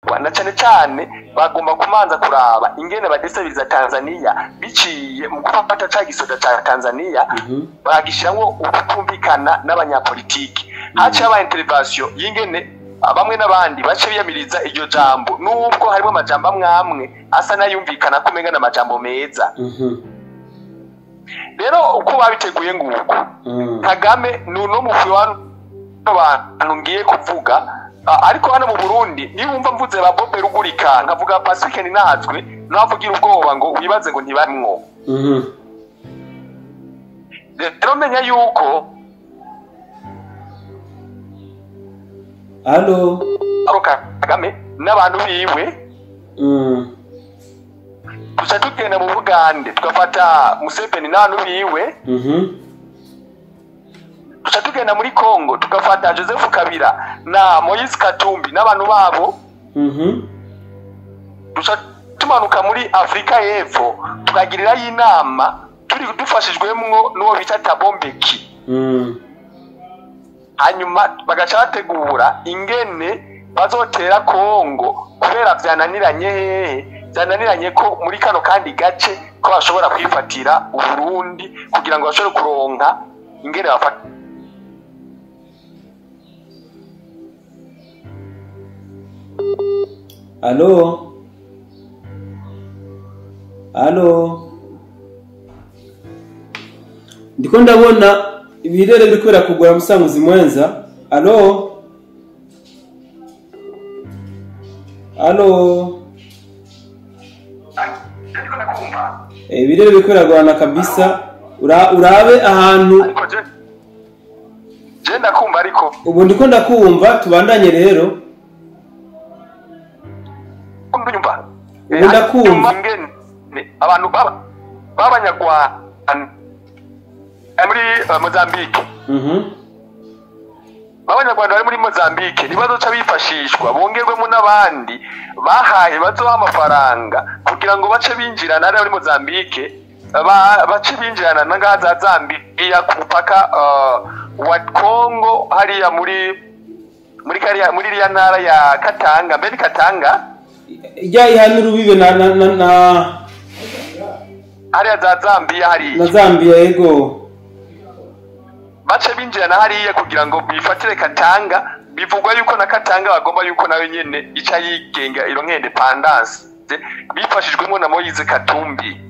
Na cyane cyane bagomba kumanza kuraba ingene badesabiriza Tanzania biciye mu gufata ca gisoda ca Tanzania, bagishiramwo ukutumvikana n'abanyapolitiki. Haciye haba intervention y'ingene bamwe n'abandi bace biyamiriza iryo jambo, nubwo harimo amajambo amwe amwe asa n'ayumvikana ko umenga n'amajambo meza. Rero uko babiteguye nguko, Kagame ni uno mugwi w'abantu ngiye kuvuga. Ariko hano mu Burundi niba mvuze ba Bobe Rugurika, nkavuga Pacifique Ninazwe, ntavugira ubwoba ngo wibaze ngo ntibarimwo. Rero menya yuko Allo? Paul Kagame n'abantu biwe, tuca tugenda mu Bugande tugafata Museveni n'abantu biwe, tuca tugenda muri Congo tugafata Joseph Kabila na Moise Katumbi n'abantu babo, tuca tumanuka muri Afrika y'Epfo tukagirirayo inama turi dufashijwemwo n'uwo bita Thabo Mbeki. Hanyuma bagaca bategura ingene bazotera Kongo, kubera vyananiranye hehe, vyananiranye ko muri kano kandi gace ko bashobora kwifatira Uburundi kugira ngo bashobore kuronka ingene bafata. Allo? Allo? Ndiko ndabona ibirere biriko birakugora, musanguzi mwenza. Allo? Allo? Ndiko ndakumva. Ibirere biriko biragorana kabisa. Urabe ahantu. Ariko je ndakumva ariko. Ubu ndiko ndakumva, tubandanye rero. Unyumva? Ubu ndakumva. Ingene abantu baba b'abanyarwanda muri Mozambique, b'abanyarwanda bari muri Mozambique ntibazoca bifashishwa bongerwemo n'abandi bahaye bazoha amafaranga kugira ngo bace binjirana hariya muri Mozambique, bace binjirana na ngaha za Zambia ku mupaka wa Congo hariya muri kariya muri iriya ntara ya Katanga, mbere Katanga. Ijya ihana urubibe na hariya za Zambia hariya. Na Zambia, yego. Bace binjirana hariya kugira ngo bifatire Katanga. Bivugwa yuko na Katanga bagomba yuko nayo nyene ica yigenga, ironke independence bifashijwemo na Moise Katumbi.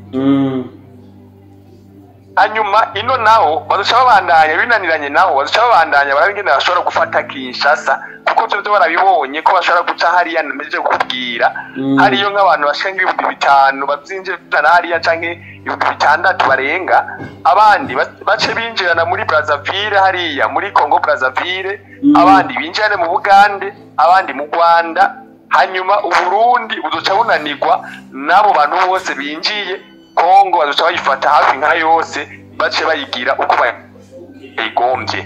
Hanyuma ino naho bazoca babandanya, binaniranye naho bazoca babandanya barabe ingene bashobora gufata Kinshasa, kuko vyo barabibonye ko bashobora guca hariya namejeje kukubwira. Hariyo nk'abantu bashika nk'ibihumbi 5 bazinjirana hariya canke 6000 barenga, abandi bace binjirana muri Brazzaville hariya muri Congo Brazzaville, abandi binjirane mu Bugande, abandi mu Rwanda. Hanyuma Uburundi buzoca bunanirwa n'abo bantu bose binjiye. Kongo bazoca bayifata hafi nka yose, bace bayigira uko bayigombye.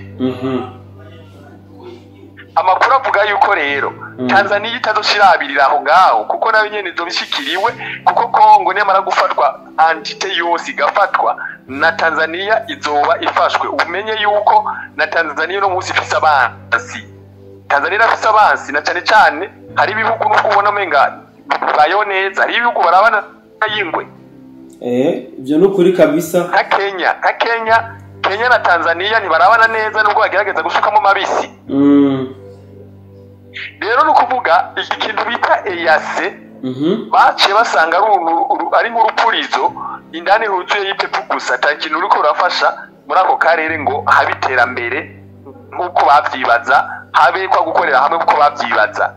Amakuru avuga yuko rero Tanzania itazoshirabirira aho ngaho, kuko nayo nyene izobishikiriwe, kuko Kongo nimara gufatwa entité yose igafatwa na Tanzania izoba ifashwe. Umenye yuko na Tanzania no munsi ifise abansi, Tanzania irafise abansi, na cane cane hari ibihugu nubwo ubona umenga bibayeho neza, hari ibihugu barabana y'ingwe. Ivyo ni ukuri kabisa. Nka Kenya, Kenya na Tanzania ntibarabana neza nubwo bagerageza gusukamo mabisi. Rero ni ukuvuga iki kintu bita EAC baciye basanga ari ari nk'urupurizo indani huzuye y'ipepu gusa, ata kintu uriko urafasha muri ako karere ngo habe iterambere nk'uko bavyibaza, habe kwa gukorera hamwe nk'uko bavyibaza.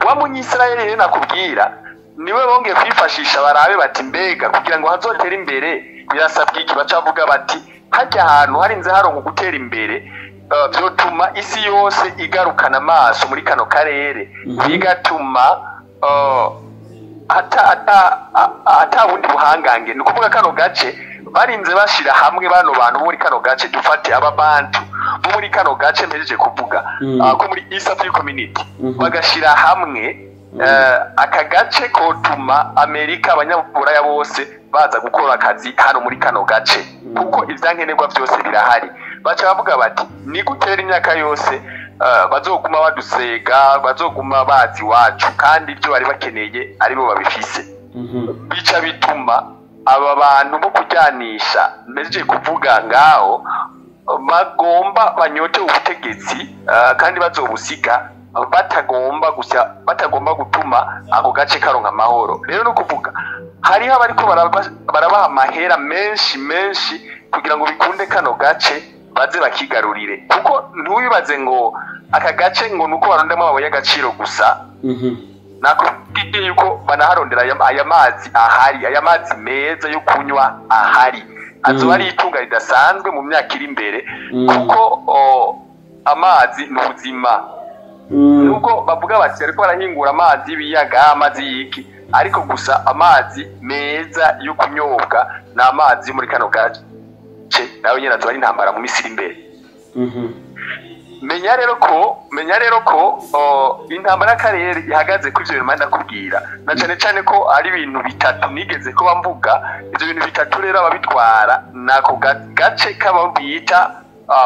Wa munyisirayeli rero nakubwira niwe bongeye kwifashisha barabe bati mbega kugira ngo hazotere imbere birasabwa iki? Baca bavuga bati hajya ahantu harinze haronka gutera imbere, vyotuma isi yose igarukana amaso muri kano karere, bigatuma ata bundi buhangange. Ni ukuvuga kano gace barinze bashira hamwe bano bantu bo muri kano gace, dufate aba bantu bo muri kano gace mpejeje kuvuga, ko muri East African Community, bagashira hamwe aka gace kotuma Amerika, abanyaburaya bose baza gukora akazi hano muri kano gace, kuko ivyankenerwa vyose birahari. Baca bavuga bati ni gutera imyaka yose. Bazoguma badusega, bazoguma bazi iwacu, kandi ibyo bari bakeneye aribo babifise. Bica bituma aba bantu bo kujyanisha mpejeje kuvuga ngaho bagomba banyote ubutegetsi, kandi bazobusiga batagomba gusa, batagomba gutuma ako gace karonka amahoro. Rero no kuvuga hariho abariko barabaha amahera menshi menshi kugira ngo bikunde kano gace baze bakigarurire, kuko ntubibaze ngo aka gace ngo nuko barondamo amabuye y'agaciro gusa. Nakubwiye yuko banaharondera aya mazi ahari, aya mazi meza yo kunywa ahari azoba ari itunga ridasanzwe mu myaka iri imbere, kuko amazi ni ubuzima. Nubwo bavuga bati ariko barahingura amazi y'ibiyaga, amazi y'iki, ariko gusa amazi meza yo kunyobwa ni amazi yo muri kano gace, nawe nyine azoba ari intambara mu minsi iri imbere. Menya rero ko intambara y'akarere ihagaze kuri ivyo bintu mpande ndakubwira, na cane cane ko ari ibintu bitatu nigeze kuba mvuga. Ivyo bintu bitatu rero ababitwara nako gace k'abo bita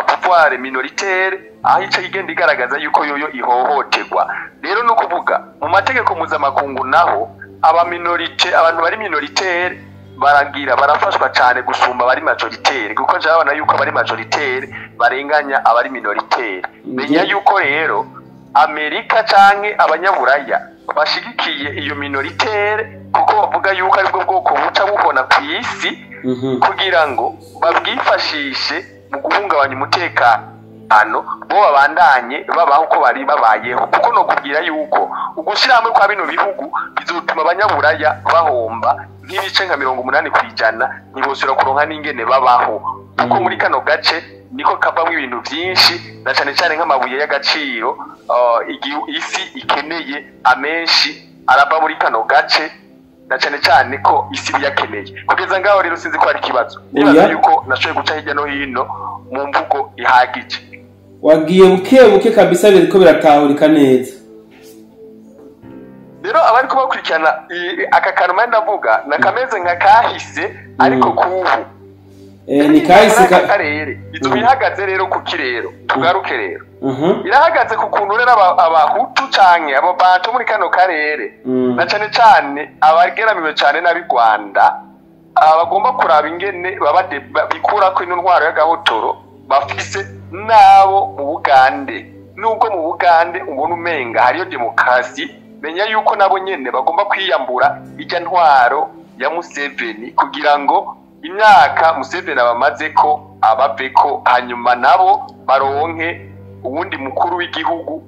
pouvoir minoritaire, aho ico igenda igaragaza yuko yoyo ihohoterwa. Rero ni ukuvuga mu mategeko mpuzamakungu naho aba minorité, abantu bari minoritaire baragira barafashwa cane gusumba abari majoritaire, kuko nje babona yuko abari majoritaire barenganya abari minoritaire. Menya yuko rero Amerika canke abanyaburaya bashigikiye iyo minoritaire, kuko bavuga yuko aribwo bwoko buca buhona ku isi, kugira ngo babwifashishe mu guhungabanya umutekano, bo babandanye babaho uko bari babayeho. Kuko no kubwira yuko ugushira hamwe kwa bino bihugu bizotuma abanyaburaya bahomba nk'ibice nka 80%, ntibosubira kuronka n'ingene babaho, kuko muri kano gace niko kavamwo ibintu vyinshi, na cane cane nk'amabuye y'agaciro isi ikeneye amenshi arava muri kano gace, na cane cane ko isi ibiyakeneye. Kugeza ngaho rero sinzi ko hari ikibazo, nibaza yuko nashoboye guca hirya no hino mu mvugo ihagije. Wagiye buke buke kabisa, biriko biratahurika neza. Rero abariko bakurikirana aka kantu mpande ndavuga nakameze nka kahise, ariko kubu Ni kahise aka karere izo bihagaze rero ku kirero tugaruke rero irahagaze ku kuntu rero abahutu canke abo bantu muri kano karere, na cane cane abageramiwe cane n'ab'i Rwanda, bagomba kuraba ingene bikurako ino ntwaro y'agahotoro bafise n'abo mu Bugande. Nubwo mu Bugande ubona umenga hariyo demokarasi, menya yuko nabo nyene bagomba kwiyambura ijya ntwaro ya Museveni, kugira ngo imyaka Museveni abamazeko abaveko, hanyuma nabo baronke uwundi mukuru w'igihugu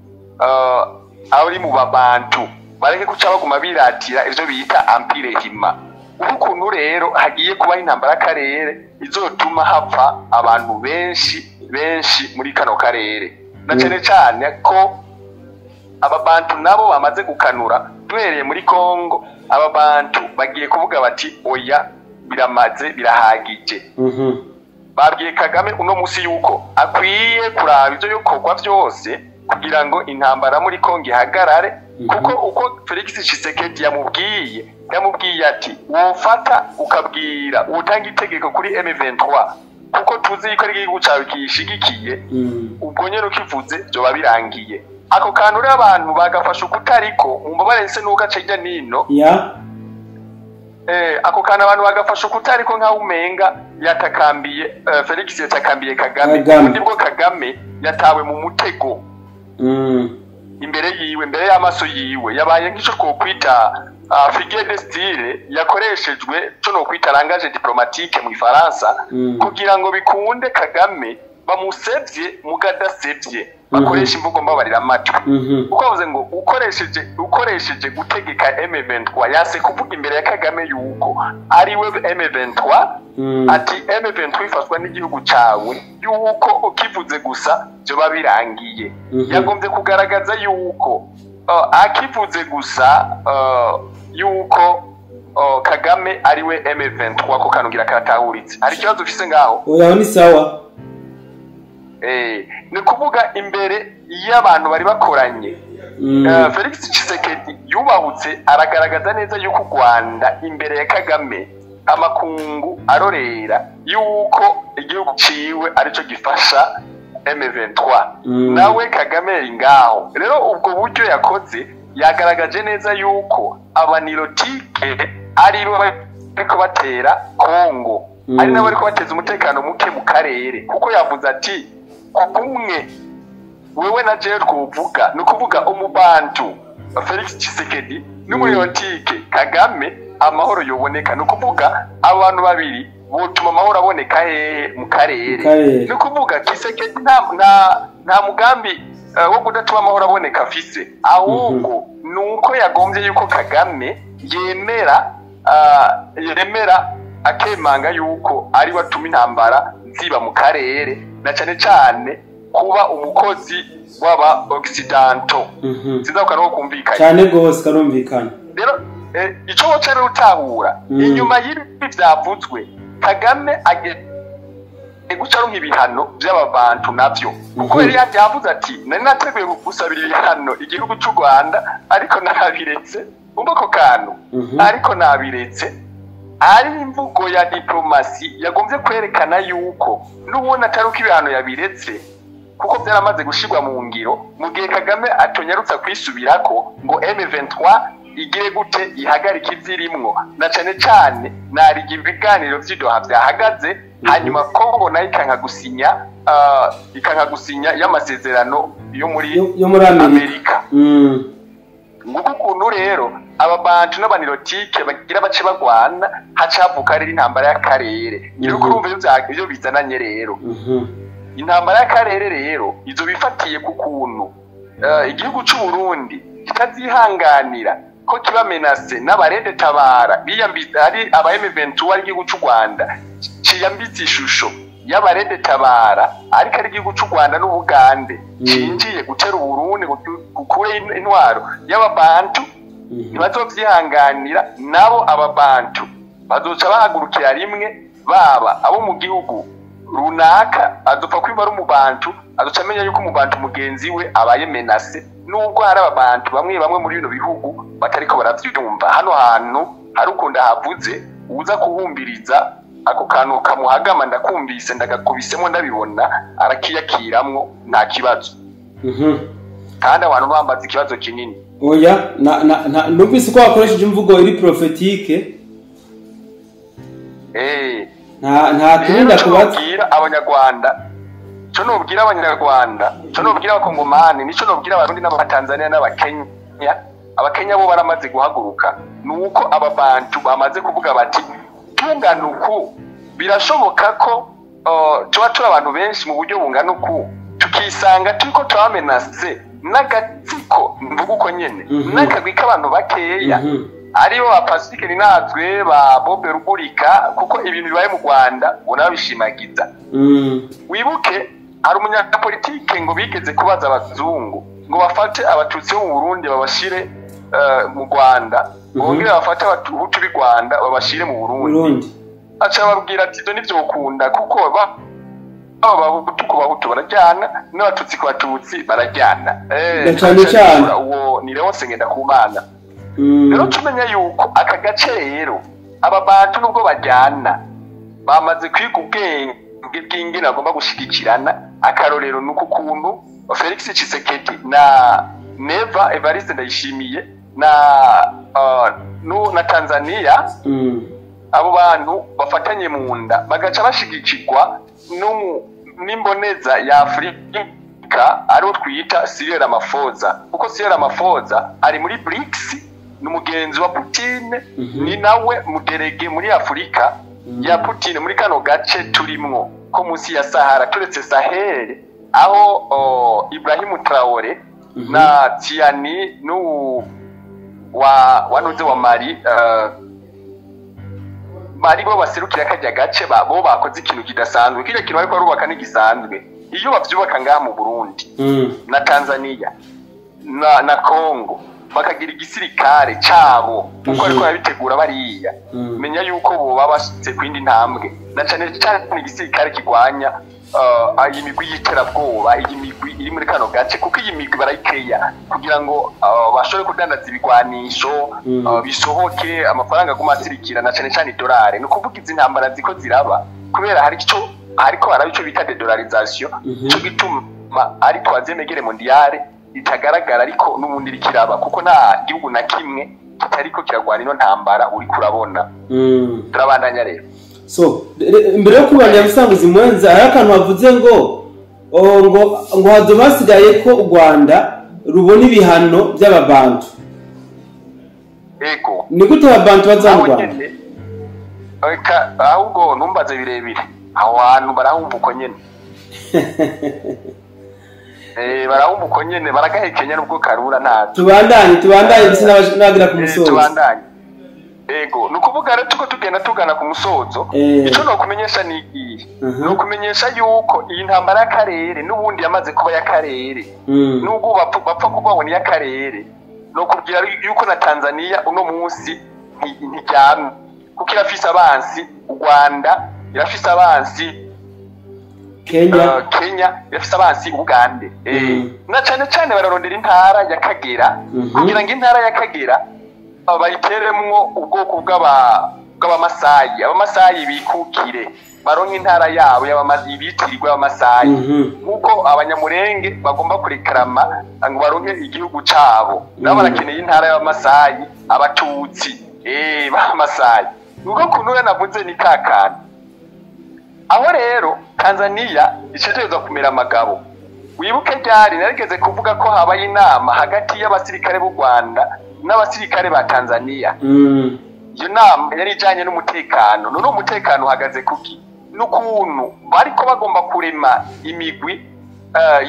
ari mu babantu, bareke guca baguma biratira ivyo bita empire hima. Ubu ukuntu rero hagiye kubaho intambara y'akarere izotuma hapfa abantu benshi benshi muri kano karere, na cane cane ko aba bantu nabo bamaze gukanura. Duhereye muri Kongo, aba bantu bagiye kuvuga bati oya, biramaze, birahagije. Babwiye Kagame uno musi yuko akwiye kuraba ivyo yokorwa vyose kugira ngo intambara muri Kongo ihagarare, kuko uko Felix Tshisekedi yamubwiye ati wofata ukabwira utanga itegeko kuri M23, kuko tuzi yuko ari igihugu cawe kiyishigikiye, ubwo nyene ukivuze vyoba birangiye. Ako kantu rero abantu bagafasha ukutariko, mumbabarire se nuko aca hirya nino. Ako kantu abantu bagafasha ukutariko, nkaho umenga yatakambiye, Felix yatakambiye Kagame. Kagame. Ubundi bwo Kagame yatawe mu mutego imbere yiwe, imbere y'amaso yiwe. Yabaye nk'ico twokwita figure de style yakoreshejwe, co nokwita langage diplomatique mu Ifaransa, kugira ngo bikunde Kagame bamusevye mugadasevye, bakoresha imvugo mbabarira amatwi, kuko bavuze ngo ukoresheje gutegeka M23, yase kuvuga imbere ya Kagame yuko ari we M23, ati M23 ifashwa n'igihugu cawe, yuko ukivuze gusa vyoba birangiye. Yagombye kugaragaza yuko akivuze gusa yuko Kagame ari we M23. Ko kanungira karatahuritse, hari ikibazo ufise ngaho? Oya, ni sawa. Ni kuvuga imbere y'abantu bari bakoranye, Felix Tshisekedi yubahutse aragaragaza neza yuko u Rwanda imbere ya Kagame, amakungu arorera, yuko igihugu ciwe arico gifasha. M23. Nawe Kagame yari ngaho. Rero ubwo buryo yakoze yagaragaje neza yuko abanilotike ari bo bariko batera Kongo, ari nabo bariko bateza umutekano muke mu karere, kuko yavuze ati kumwe wewe na jewe twovuga, ni ukuvuga umubantu Felix Tshisekedi n'umuriyotike Kagame, amahoro yoboneka. Ni ukuvuga abantu babiri botuma amahoro aboneka hehe? Mu karere. Ni ukuvuga Tshisekedi nta mugambi wo kudatuma amahoro aboneka afise, ahubwo ni uko yagombye yuko Kagame yemera akemanga yuko ari we atuma intambara ziba mu karere, na cane cane kuba umukozi w'aba occidentaux. Sinzi ko ariho kumvikanye. Cyane gose, karumvikana. Rero ico woca rero utahura inyuma y'ibi vyavuzwe, Kagame agiye guca aronka ibihano vy'aba bantu navyo, kuko yari yavuze ati nari nateguye gusabira ibihano igihugu c'u Rwanda, ariko nabiretse. Umva ako kantu, ariko nabiretse. Ari imvugo ya diplomasi yagombye kwerekana yuko n'ubundi atari uko ibihano yabiretse, kuko byaramaze gushirwa mu ngiro. Mu gihe Kagame atonyarutsa kwisubirako ngo M23 igire gute, ihagarike ivyirimwo, na cane cane nariga ibiganiro vy'i Doha vyahagaze, hanyuma Kongo nayo ikanka gusinya y'amasezerano yo muri yo muri Amerika. Amerika. Nguko ukuntu rero aba bantu n'abanirotike bagira bace bagwana, haca havuka rero intambara y'akarere. Rero urumva ivyo bizananye rero, intambara y'akarere rero izo bifatiye ku kuntu igihugu c'u Burundi kitazihanganira ko kiba menacé n'aba RED-Tabara biyambitse, ari aba M23, ari igihugu c'u Rwanda ciyambitse ishusho y'aba RED-Tabara, ariko ari igihugu c'u Rwanda n'Ubugande cinjiye gutera Uburundi ngo gukure intwaro y'ababantu. Ntibazovyihanganira nabo. Aba bantu bazoca bahagurukira rimwe, baba abo mu gihugu runaka, azopfa kwimba ari umubantu, azoca amenya yuko umubantu mugenzi we abaye menacé, nubwo hari ababantu bamwe bamwe muri bino bihugu batariko baravyumva. Hano hantu hari ukunda havuze uza kuhumbiriza ako kantu kamuhagama, ndakumvise, ndagakubisemo, ndabibona, arakiyakiramwo nta kibazo. Kandi abantu bambaza ikibazo kinini. Oya, na numvise ko wakoresheje imvugo iri prophétique. Nta kindi Rero ico ndakubaza. nobwira Abanyarwanda, ico nobwira Abanyarwanda, ico nobwira Abakongomani, nico nobwira Abarundi n'Abatanzania n'Abakenya, Abakenya bo baramaze guhaguruka, ni uko aba bantu bamaze kuvuga bati tungana uku, birashoboka ko tuba turi abantu benshi mu buryo bungana uku, tukisanga turiko turaba menacé n'agatsiko, mvuga uko nyene, n'akagwi k'abantu bakeya, aribo ba Pacifique Ninazwe, ba Bobe Rugurika, kuko ibintu bibaye mu Rwanda ubona babishimagiza. Wibuke hari umunyapolitike ngo bigeze kubaza abazungu ngo bafate Abatutsi bo mu Burundi babashire mu Rwanda, bongere bafate Abahutu b'i Rwanda babashire mu Burundi. Burundi. Aca babwira ati ibyo ntivyokunda, kuko aba Bahutu ku Bahutu barajyana, n'Abatutsi ku Batutsi barajyana. Na cane Aca cane. yishura, uwo ni Leonce Ngendakumana. Rero tumenya yuko aka gace rero aba bantu nubwo bajyana bamaze kwiga ubwenge bw'ingene bagomba gushigikirana. Akarorero ni uku kuntu Felix Tshisekedi na Neva, Evariste Ndayishimiye na na Tanzania, abo bantu bafatanye mu nda, bagaca bashigikirwa n'imboneza ya Afurika, ariwo twita Cyril Ramaphosa, kuko Cyril Ramaphosa ari muri BRICS, ni umugenzi wa Putin, ni nawe mu délégué muri Afurika ya Putin muri kano gace turimwo ko munsi ya Sahara, turetse Sahel aho Ibrahim Traore na Tiani n'uwu wa wanuze wa Mali, bari bo baserukira kajya gace, bo bakoze ikintu kidasanzwe. Kirya kintu bariko barubaka ntigisanzwe. Iyo bavyubaka ngaha mu Burundi na Tanzania na Congo, bakagira igisirikare cabo uko ariko babitegura bariya, menya yuko boba bashitse kwindi ntambwe, na cane cane igisirikare kigwanya iyi migwi y'iterabwoba, iyi migwi iri muri kano gace, kuko iyi migwi barayikeya kugira ngo bashobore kudandaza ibigwanisho, bisohoke, amafaranga aguma asirikira, na cane cane idolari. Ni ukuvuga izi ntambara ziko ziraba kubera hari ico Ariko haraba ico bita dédollarisation. Ico gituma ari troisième guerre mondiale itagaragara, ariko n'ubundi iriko, kuko nta gihugu na kimwe kitariko kiragwana ino ntambara uriko urabona. Turabandanya rero. So imbere yo kubandanya, musanguzi mwenza, hari akantu bavuze ngo oh, ngo hazoba hasigaye ko u Rwanda rubona ibihano by'ababantu. Ego. Ni gute ababantu baza mu Aho Rwanda? nyene, eka ahubwo ntumbaze birebire, aho hantu barahumva uko nyene. Barahumva uko nyene, baragahekenya nubwo karura ntazi. Tubandanye, tubandanye, ndetse n'abagera ku musozo. Tubandanye. Ego, ni ukuvuga rero tuko tugenda tugana ku musozo. Ico nokumenyesha ni igihe, nokumenyesha yuko iyi ntambara y'akarere n'ubundi yamaze kuba y'akarere, nubwo bapfa kuvuga ngo ni iy'akarere. Nokubwira yuko na Tanzania uno munsi ntiryamye, kuko irafise abansi u Rwanda, irafise abansi Kenya. Kenya, irafise abansi Ugande. Na cane cane bararondera intara ya Kagera, kugira ngo intara ya Kagera bayiteremwo ubwoko bw'Abamasayi, Abamasayi bikukire, baronke intara yabo bitirirwa y'Abamasayi, nk'uko Abanyamurenge bagomba kurekarama ngo baronke igihugu cabo, nabo barakeneye intara y'Abamasayi, Abatutsi b'Abamasayi. Nuko kuntu rero navuze ni kakana aho rero Tanzania icegerezwa kumera amagabo. Wibuke ryari narigeze kuvuga ko habaye inama hagati y'abasirikare b'u Rwanda n'abasirikare ba Tanzania. Iyo nama yari ijanye n'umutekano. None umutekano uhagaze kuki? N'ukuntu bariko bagomba kurema imigwi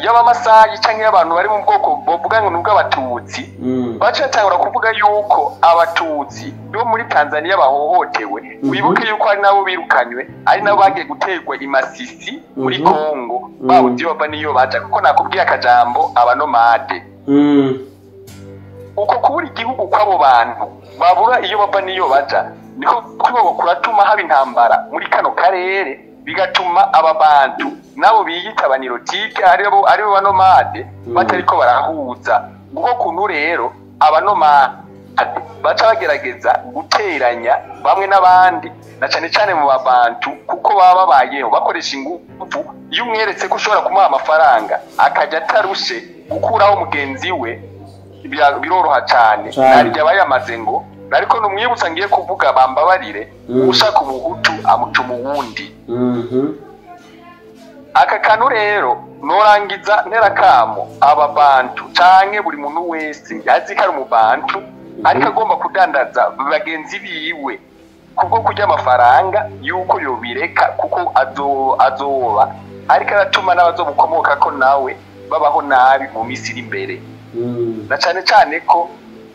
y'Abamasayi canke y'abantu bari mu bwoko bovuga ngo ni ubw'Abatutsi. Baca batangura kuvuga yuko Abatutsi bo muri Tanzania bahohotewe. Wibuke yuko ari nabo birukanywe, ari nabo bagiye guterwa i Masisi muri Kongo, babuze iyo bava n'iyo baja, kuko nakubwiye akajambo abanomade. Uko kubura igihugu kw'abo bantu, babura iyo bava n'iyo baja, niko kuba kuratuma haba intambara muri kano karere, bigatuma aba bantu nabo biyita abanirotike, aribo banomade, batariko barahuza. Ubwo kuntu rero abanomade baca bagerageza guteranya bamwe n'abandi, na cane cane mu babantu, kuko baba babayeho bakoresha ingufu. Iyo umweretse ko ushobora kumuha amafaranga akajya atarushe gukuraho mugenzi we, biroroha cane. Cane. Naryo aba yamaze ngo, ariko numwibutsa ngiye kuvuga, bambabarire, ushaka Umuhutu amutuma uwundi. Aka kantu rero norangiza ntera kamo aba bantu canke buri muntu wese azi ko ari umubantu, ariko agomba kudandaza bagenzi biwe kubwo kurya amafaranga, yuko yobireka, kuko azoba ariko aratuma n'abazomukomokako nawe babaho nabi mu minsi iri imbere, na cane cane ko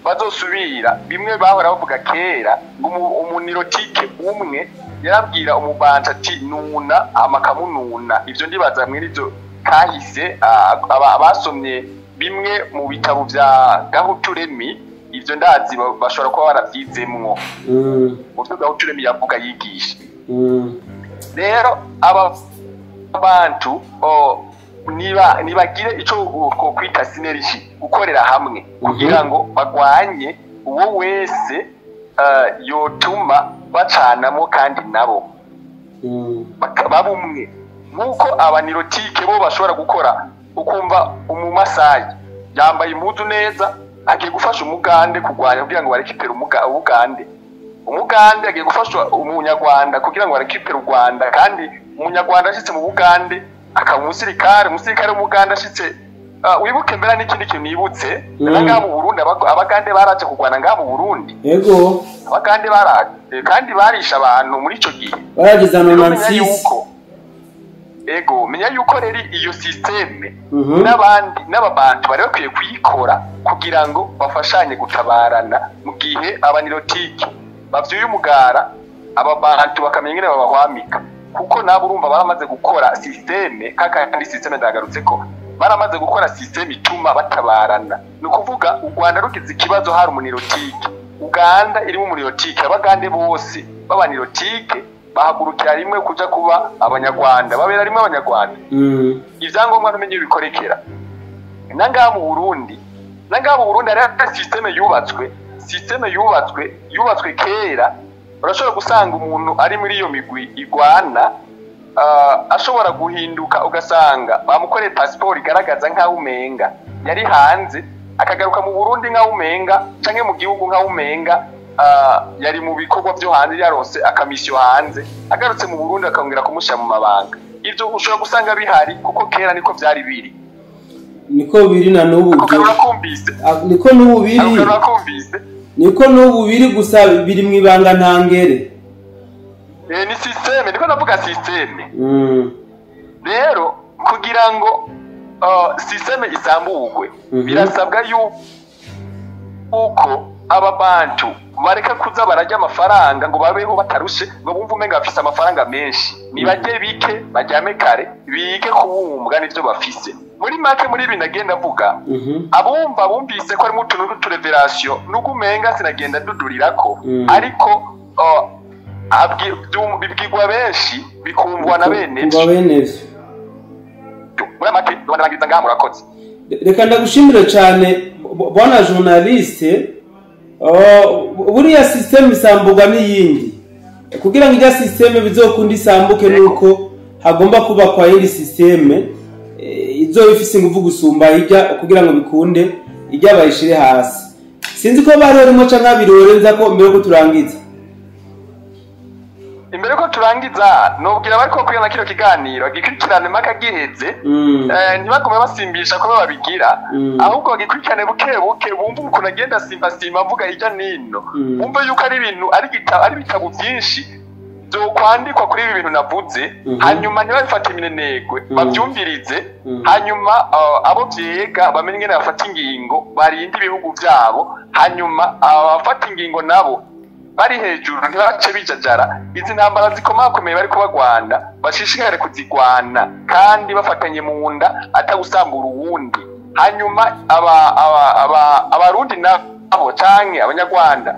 bazosubira bimwe bahora bavuga kera, ngo umunirotike umwe yarabwira umubantu ati nuna, hama akamununa. Ivyo ndibaza mwene ivyo kahise, abasomye bimwe mu bitabo vya Gahuturemi, ivyo ndazi bashobora kuba baravyizemwo mu vyo Gahuturemi yavuga yigisha. Rero aba bantu niba nibagire ico twokwita synergie, gukorera hamwe kugira ngo bagwanye uwo wese yotuma bacanamo, kandi nabo baba umwe, nk'uko abanirotike bo bashobora gukora. Ukumva Umumasayi yambaye impuzu neza agiye gufasha Umugande kurwanya kugira ngo barekipere Ubugande, Umugande agiye gufasha Umunyarwanda kugira ngo barekipere u Rwanda, kandi Umunyarwanda ashitse mu Bugande akaba umusirikare, umusirikare w'Umugande ashitse. Wibuke mbera n'ikindi kintu nibutse, ngaha mu Burundi Abagande baraje kurwana ngaha mu Burundi. Ego. Abagande baraje kandi barisha abantu muri ico gihe. Barageza Rero menya 96. yuko, ego, menya yuko rero iyo système n'abandi n'ababantu bari bakwiye kuyikora kugira ngo bafashanye gutabarana mu gihe abanirotike bavyuye umugara, aba bantu bakamenya ingene babahwamika, kuko nabo urumva baramaze gukora système kakandi. Système ndagarutse ko baramaze gukora système ituma batabarana. Ni ukuvuga u Rwanda rugize ikibazo hari umunirotike, Uganda irimo umunirotike, Abagande bose b'abanirotike bahagurukira rimwe kuja kuba Abanyarwanda, babera rimwe Abanyarwanda. Ivyangombwa ntumenye bikorekera. Na ngaha mu Burundi hariho système yubatswe, système yubatswe kera. Urashobora gusanga umuntu ari muri iyo migwi igwana. ashobora guhinduka, ugasanga bamukoreye pasiporo igaragaza nk'aho umenga yari hanze, akagaruka mu Burundi nk'aho umenga, canke mu gihugu nk'aho umenga yari mu bikorwa byo hanze, yaronse akamisiyo hanze, agarutse mu Burundi akongera kumushyira mu mabanga. Ibyo ushobora gusanga bihari, kuko kera niko byari biri, niko biri na n'ubu. Ako kantu urakumvise? Niko n'ubu biri. Ako kantu urakumvise? Niko n'ubu biri, gusa biri mu ibanga ntangere. Ni système, niko ndavuga système. Rero kugira ngo système isamburwe, birasabwa yuko aba bantu bareka kuza bararya amafaranga ngo babeho batarushe, ngo bumve umenga bafise amafaranga menshi. Nibajye bike, baryame kare, bige kubumbwa n'ivyo bafise. Muri make, muri ibi nagenda avuga, abumva bumvise ko harimo utuntu tw'uturévélation, nubwo umenga sinagenda dudurirako, ariko bibwirwa benshi, bikumvwa na bene. Kumva bene vyo. Muri make ndarangiza ngaha, murakoze. Reka ndagushimire cyane, bwana journaliste. Buriya système isamburwa n'iyindi. Kugira ngo ijya système bizokunda isambuke, nuko hagomba kubakwa yindi système izoba ifise ingufu gusumba ijya, kugira ngo bikunde ijya bayishire hasi. Sinzi ko bari barimo canke abirorenza ko mbere ko turangiza. Imbere ko turangiza, nobwira bariko kwigana kino kiganiro gikurikirane mpaka giheze. Ntibagume basimbisha ko babigira, ahubwo bagikurikirane buke buke, bumve ukuntu agenda simba simba avuga hirya nino, bumve yuko ari ibintu ari igitabo, ari ibitabo byinshi byokwandikwa kuri ibi bintu navuze. Hanyuma ntibabifate iminenegwe, bavyumvirize. Hanyuma abo vyega bamenye ingene bafata ingingo, barinde ibihugu vyabo. Hanyuma abafata ingingo nabo bari hejuru ntibace bijajara. Izi ntambara zikomakomeye bariko bagwana, bashishikare kuzigwana kandi bafatanye mu nda, atagusambura uwundi. Hanyuma aba aba aba abarundi nabo canke abanyarwanda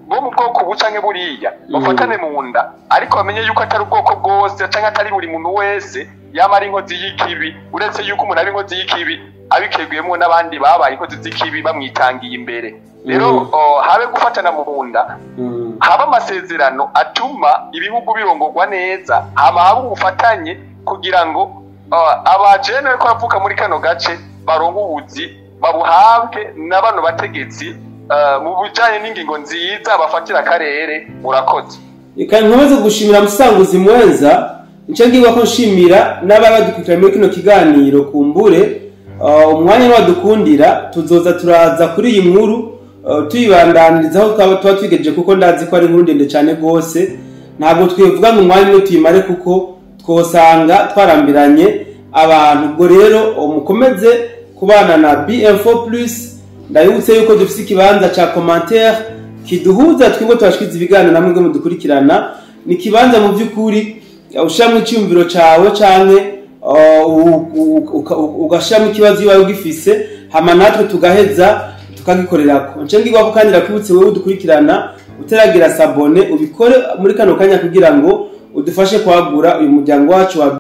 bo mu bwoko ubu canke buriya bafatane mu nda, ariko bamenye yuko atari ubwoko bwose canke atari buri muntu wese yama ari inkozi y'ikibi, uretse yuko umuntu aba inkozi y'ikibi abikeguyemwo n'abandi babaye inkozi z'ikibi bamwitangiye imbere. Rero habe gufatana mu nda, haba amasezerano atuma ibihugu birongorwa neza, hama haba ubufatanye kugira ngo abajene bariko bavuka muri kano gace baronke ubuzi, babuhabwe na bano bategetsi mu bijanye n'ingingo nziza bafatira akarere. Murakoze. Reka nkomeze gushimira musanguzi mwenza, nce ngirwa ko nshimira n'abadukurikira muri kino kiganiro. Kumbure umwanya wadukundira, tuzoza turaza kuri iyi nkuru tuyibandanirizaho twaba tuba twigejeje, kuko ndazi ko ari inkuru ndende cyane rwose. Ntabwo twivuga ngo umwanya umwe tuyimare, kuko twosanga twarambiranye abantu. Ubwo rero mukomeze kubana na BM4 plus. Ndabibutse yuko dufite ikibanza ca commentaire kiduhuza twebwe tubashikiriza ibiganiro namwe mwe mudukurikirana. Ni ikibanza mu by'ukuri ushiramwo icyumviro cawe canke ugashiramo ikibazo iwawe ugifise, hama natwe tugaheza tukagikorerako. Nce ngirwa ko kandi ndakwibutse, wowe udukurikirana uteragira s'abonner, ubikore muri kano kanya kugira ngo udufashe kwagura uyu muryango wacu wa